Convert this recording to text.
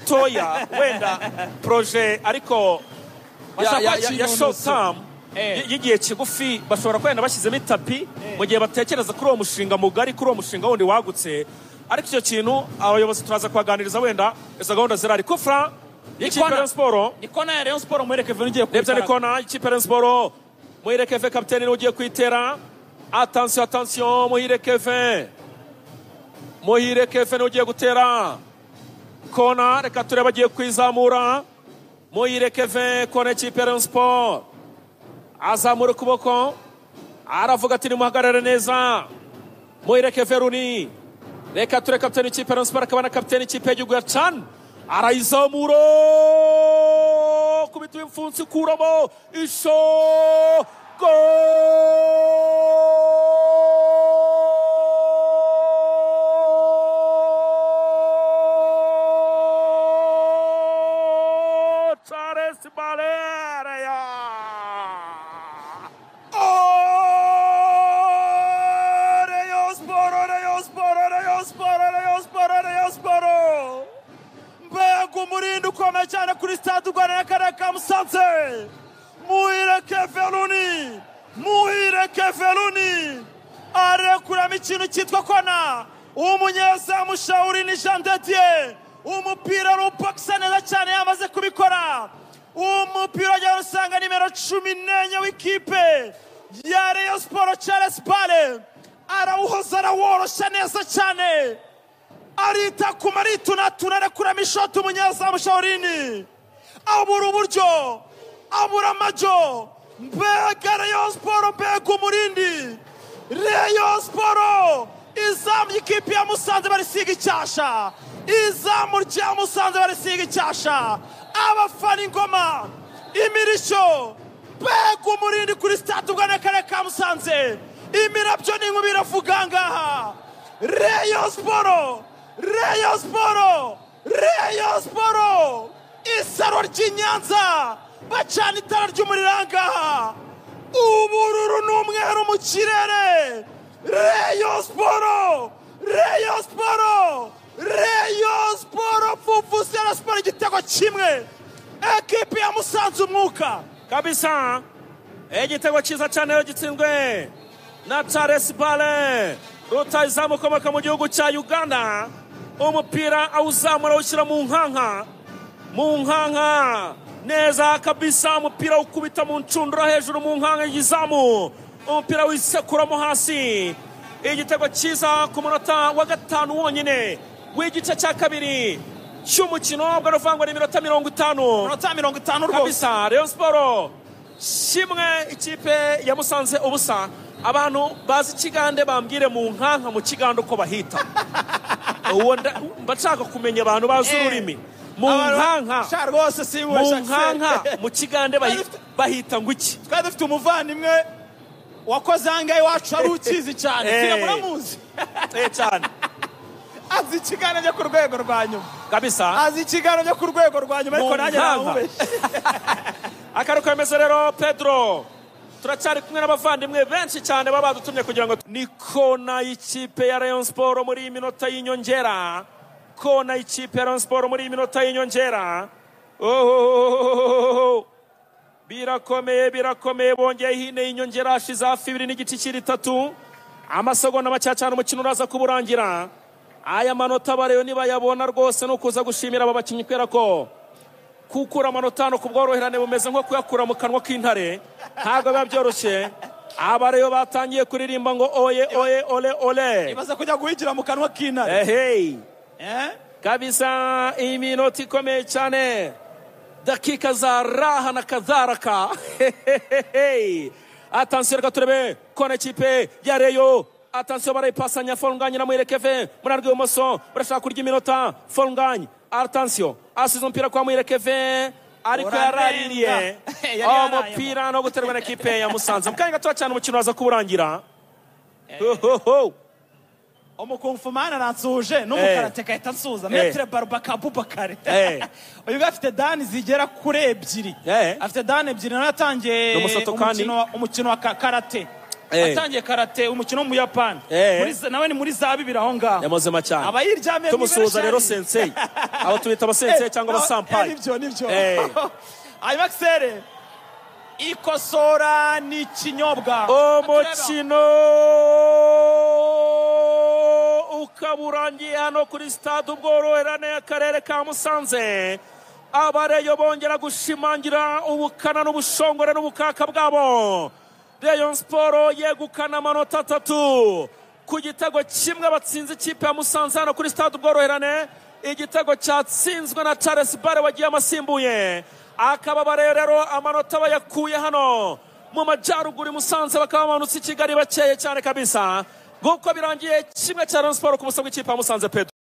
Toya wenda projet ariko ya short term y'igihe kigufi bashobora kwenda bashyizemo itapi mu gihe batekereza kuri uwo mushinga mugari, kuri uwo mushinga wundi wagutse. Ariko icyo kintu abayobozi turaza kubaganiriza wenda izo gahunda zirari. Kufra y'ikipe ya Rayon Sport, ni kona ya Rayon Sport, Muhire Kevin ugiye kwitera. Ni kona y'ikipe ya Rayon Sport, Muhire Kevin kapiteni ugiye kwitera. Attention, attention, Muhire Kevin, Muhire Kevin ugiye gutera kona. Reka turebe agiye kwizamura. Muhire Kevin, kona y'ikipe ya Rayon Sport, azamura ukuboko aravuga ati nimuhagarare neza. Muhire Kevin Runi, reka ture kapiteni ikipe ya Rayon Sport akaba na kapiteni ikipe y'igihugu ya CHAN, arayizamura kubita imfunsi kuramo isho gol! Charles Baleria! Rayon Sport, Rayon Sport, Rayon Sport, Rayon Sport, Rayon Sport! Mbega umurindi ukomeye cyane kuri stade Rwanda y'akarere ka Musanze. Muhire Kevin Runi, Muhire Kevin Runi arekuramo ikintu cyitwa kona. Umunyezamu Shawurini Jean de Dieu, umupira arupakisa neza cyane, yamaze kubikora. Umupira ujya usanga nimero 14 w'ikipe ya Rayon Sport Charles Bale, arawuhoza araworoshya neza cyane, arita ku maritunatura, arekuramo ishoti. Umunyezamu Shawurini abura uburyo, abura amajo. Mbega Rayon Sport, mbega umurindi. Rayon Sport izamu y'ikipe ya Musanze barisiga icyasha, izamu rya Musanze barisiga icyasha. Abafana ingoma, imirishyo, mbega umurindi kuri stade Rwanda y'akarere ka Musanze. Imirabyo n'inkubi iravuga ngaha. Rayon Sport, Rayon Sport, Rayon Sport, isaro ry'i Nyanza bacana itara ry'umuriro ngaha, ubururu n'umweru mu kirere. Rayon Sport, Rayon Sport, Rayon Sport, Vuvuzela Sport igitego kimwe, ekipi ya Musanze umwuka kabisa. Igitego cyiza cyane gitsinzwe na Charles Bale, rutahizamu ukomoka mu gihugu cya Uganda. Umupira awuzamura awushyira mu nkanka, mu nkanka neza kabisa. Umupira ukubita mu ncundura hejuru mu nkanka y'izamu, umupira wisekuramo hasi. Igitego cyiza ku munota wa 5 wonyine w'igice cya kabiri cy'umukino, bwo ruvangwa n'iminota 50, minota 50 rwose kabisa. Rayon Sport kimwe, ikipe ya Musanze ubusa. Abantu bazi Kigande bambwire mu nkanka mu Kigande uko bahita. Uwo mba nshaka kumenya abantu bazi ururimi. Mu nkanka rwose si mu nkanka mu Kigande bahita ngo iki? Twari dufite umuvandimwe wakoze ahangaha iwacu ari ukizi cyane, muramuzi cyane, azi Ikigande cyo ku rwego rwa nyuma kabisa, azi Ikigande cyo ku rwego rwa nyuma, ariko nanjye namubeshye. Akaruko kameze rero Pedro, turacyari kumwe n'abavandimwe benshi cyane baba badutumye kugira ngo ni kona y'ikipe ya Rayon Sport muri iyi minota y'inyongera. Kona y'ikipe ya Rayon Sport muri iyi minota y'inyongera. Oh, birakomeye, birakomeye. Bongeye hine y'inyongera, hashize hafi 2.3, amasegonda make cyane umukino uraza kuburangira. Aya manota bareyo nibayabona rwose no kuza gushimira aba bakinnyi, kubera ko kukura amanota no kubworoherane bumeze nko kuyakura mu kanwa k'intare, ntabwo biba byoroshye. Abareyo batangiye kuririmba ngo oye oye ole ole, ibaza kujya guhigira mu kanwa k'intare. Ehey kabisa, iminota ikomeye cyane, dakika za raha na kadharaka. Attention, reka turebe kona ikipe ya Rayon. Attention, barayipasanya Fonganye na Muhire Kevin muri rw'ibumoso, barashaka kurya iminota. Fonganye, attention, asize umupira kwa Muhire Kevin ariko yaraririye umupira no guterwa na ekipe ya Musanze. Mu kanya gato cyane umukino waza kuburangira. Umukumfumana aransuje n'umukarateka ahita ansuza. Metre Barubaka Abubakar uyu afite dani zigera kuri 2, afite dani 2, nawe yatangiye umukino wa karate. Atangiye karate, umukino wo mu Buyapani. Nawe ni muri za 2000 aho ngaho. Yamazema cyane. Aba yiryamiye. Tumusuhuza rero sensei, abo tubita abasensei cyangwa abasampai. Nibyo, nibyo. Hanyuma Axel, ikosora ni ikinyobwa. Umukino ukaba urangiye hano kuri Stade Ubworoherane, akarere ka Musanze. Abareyo bongera gushimangira ubukana n'ubushongore n'ubukaka bwabo. Rayon Sport yegukana amanota 3 ku gitego kimwe batsinze ikipe ya Musanze hano kuri Stade Ubworoherane. Igitego cyatsinzwe na Charles Bare wagiye amasimbuye. Akaba abareyo rero amanota bayakuye hano mu majyaruguru i Musanze, bakaba bamanutse i Kigali bakeye cyane kabisa. Nguko birangiye, 1 cya Rayon Sport ku busa bw'ikipe ya Musanze. Pedro.